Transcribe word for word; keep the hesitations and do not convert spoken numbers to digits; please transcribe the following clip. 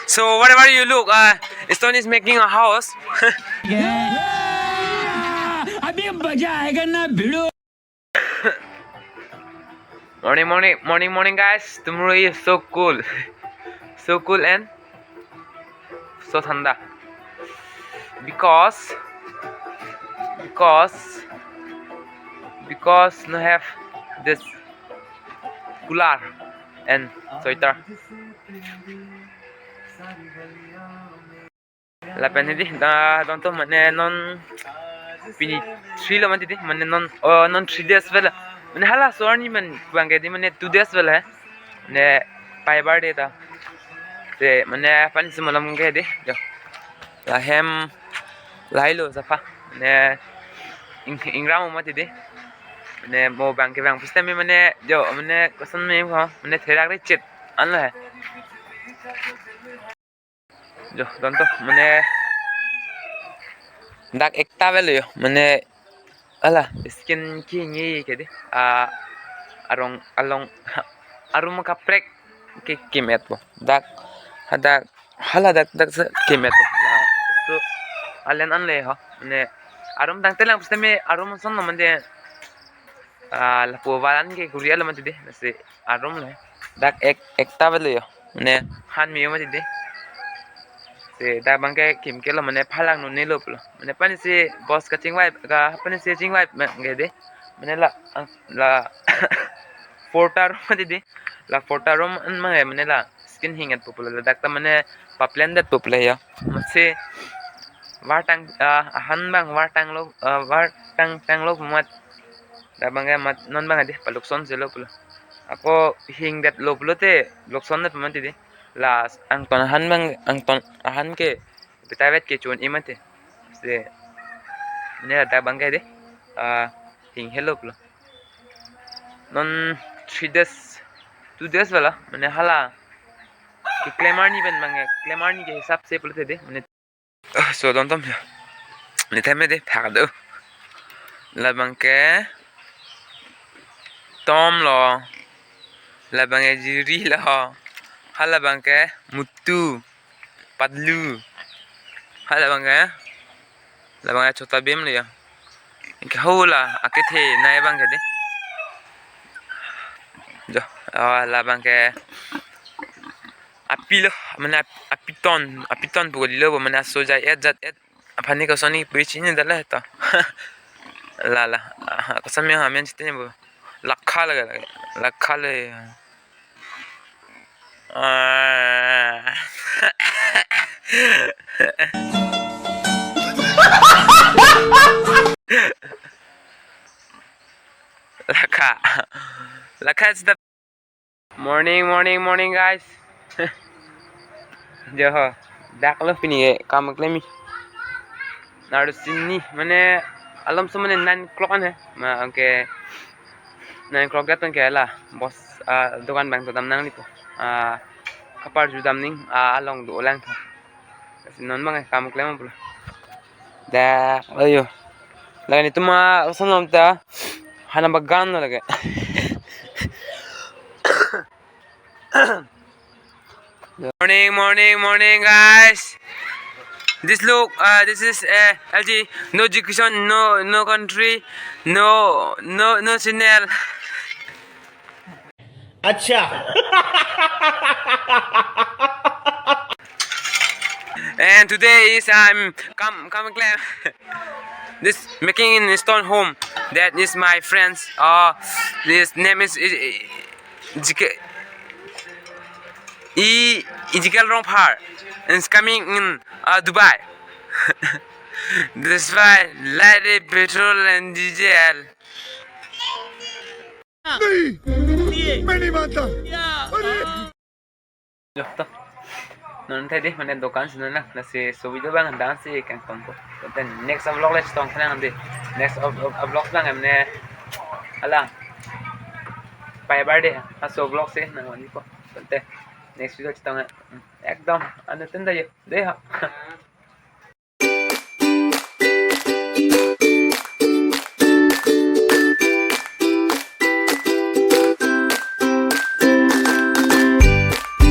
So whatever you look, uh, Stone is making a house. अभी मजा आएगा ना भिड़ो. Morning, morning, morning, morning, guys. Tomorrow is so cool, so cool and so thanda. Because, because, because no have this cooler and sweater. Lapen hedi, da, don to mane non pini three lo mati di, mane non, oh, non three days vela. Mane hala so arni man bang ke di, mane two days vela. Ne pai bar de ta. Te mane pani si malam ke di. Jo. Lahem lahai lo sapha. Ne ing, ingram mati di. Mane mo bang ke bang pusitame mane jo mane koson me ho, mane therak re chet an lo he. Jo, don to, mane dak ekta velo jo, mane hala skin kehingno ke di, ah, arong along arum kaprek ke kemet po. Dak hadak hala dak dak se kemet po. La, so alen an le ho, mane arum tangte lang pusitame arum ason lo mane, ah, lapu valan ke kurial lo mati di, lasi arum le. Dak ek ekta velo jo. Mane han me jo mati di. Si dak bang ke kim ke lo mane phalak no ne lo pulo. Mane pani si boss kachingvai ka pani si chingvai bang ke di. Mane la ang la porter mati di. La porter room an mang ke mane la skin hinget po pulo. La dak ta mane pa plan det po pulo jo. Masi vartang, ah, ahan bang vartang lo, ah, vartang tang lo mat. Dak bang ke mat non bang ke di palukson si lo pulo. Ako hingdet lo pulote lokson det mati di. La angton ahan bang angton ahan ke betavet ke chun imate. Se ne dak bang ke di, ah, hing helo pulo. Non three days, two days vela, mane hala keklem arni pen bang ke, klem arni ke hisap se pulote di, mane Ah, so don tom ya. Ne thame de phak do. Labang ke tom lo. Labang ke jiri lo. Halabang ke mutu. Padlu. Halabang ke. Labang ke chota bim lo ya. Ke hola akethe nai bang ke de. Jo, ah, labang ke. Api lo, mane ap- apiton, apiton pu kalilo, mane asoja et jat et. Aphan ni koson ni pui chini dala to. La la, ah, koson me amen chitini bo. Lakha lage lage, lakha le. Ah. Lakha. Lakha is the Morning, morning, morning, guys. Jo ho, dak lo pini ke kam klem mi. Naru sini, mane alam so mane nine o'clock an he. Ma, okay. Nine o'clock gat ke la. Boss, ah, dukan bang to dam nangji po. Ah, kaparju dam ning, ah, along do lang tho. Lasi non bang ke kam klem pulo. Dak lo jo. Lake netum ason lam ta hana bagan lo lake. Morning, morning, morning, guys. This look, uh, this is, uh, L G. No education, no, no country, no, no, no channel. अच्छा. And today is I'm come come clear. This making in stone home. That is my friends. Uh, this name is, is, is Ejike- E Ezekiel Rongphar. And it's coming in, uh, Dubai. This is why light petrol and diesel. नहीं, मैं नहीं मानता। अरे Jo to. Non tadi mane dukan sini na, lasi so video bang dang si kang tong ko. Then next vlog le chetong kena nanti. Next vlog bang mane hala. Bye bye de. Laso vlog si nang wani ko. Then next video chetong. Ekdom anu tenda ye. De ha.